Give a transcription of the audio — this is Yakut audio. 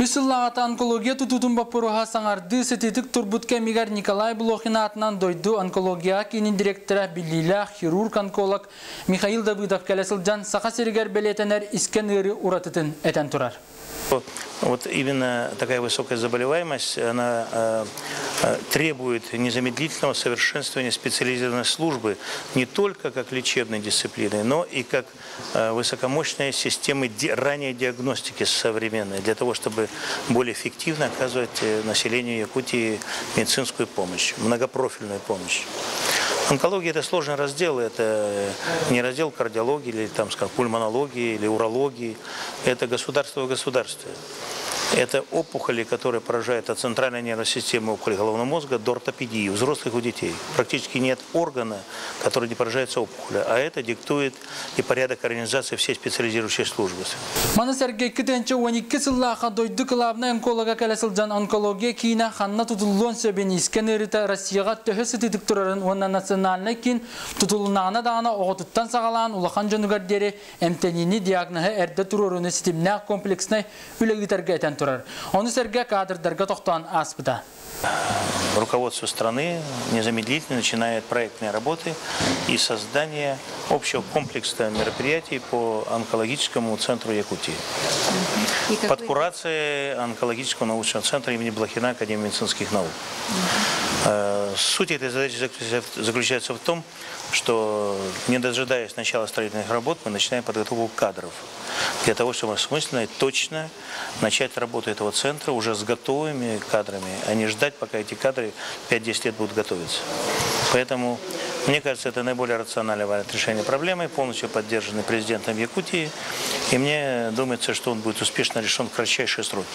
Үс сыллааҕыта онкология тутуутун боппуруоһа саҥардыы сытыытык турбут кэмигэр Николай Блохин аатынан дойду онкологияҕа киинин директора, биллиилээх хирург-онколог Михаил Давыдов кэлэ сылдьан Саха сиригэр бэлиэтэнэр искэн ыарыы уратытын этэн турар. Вот именно такая высокая заболеваемость, она требует незамедлительного совершенствования специализированной службы не только как лечебной дисциплины, но и как высокомощной системы ранней диагностики современной, для того, чтобы более эффективно оказывать населению Якутии медицинскую помощь, многопрофильную помощь. Онкология – это сложный раздел, это не раздел кардиологии или, там, скажем, пульмонологии или урологии, это государство в государстве. Это опухоли, которые поражают от центральной нервной системы, опухоли головного мозга до ортопедии у взрослых, у детей. Практически нет органа, который не поражается опухолью. А это диктует и порядок организации всей специализирующей службы. Маны сэргэ 2012 сыллаахха дойду кылаабынай онколога кэлэ сылдьан онкология киинэ ханна тутуллуон сөбүн, искэн ыарыыта Россияҕа төһө сытыытык турарын уонна национальнай киин тутулуннаҕына даҕаны оҕотуттан саҕалаан улахан дьонугар диэри эмтэниини, диагноһы эрдэ туруорууну ситимнээх комплекснай үлэ ыытарга этэн турар. Ону сэргэ кадрдарга тохтоон ааспыта. Руководство страны незамедлительно начинает проектные работы и создание общего комплекса мероприятий по онкологическому центру Якутии. Под курацией онкологического научного центра имени Блохина Академии медицинских наук. Суть этой задачи заключается в том, что, не дожидаясь начала строительных работ, мы начинаем подготовку кадров для того, чтобы осмысленно и точно начать работу этого центра уже с готовыми кадрами, а не ждать, пока эти кадры 5-10 лет будут готовиться. Поэтому, мне кажется, это наиболее рациональный вариант решения проблемы, полностью поддержанный президентом Якутии. И мне думается, что он будет успешно решен в кратчайшие сроки.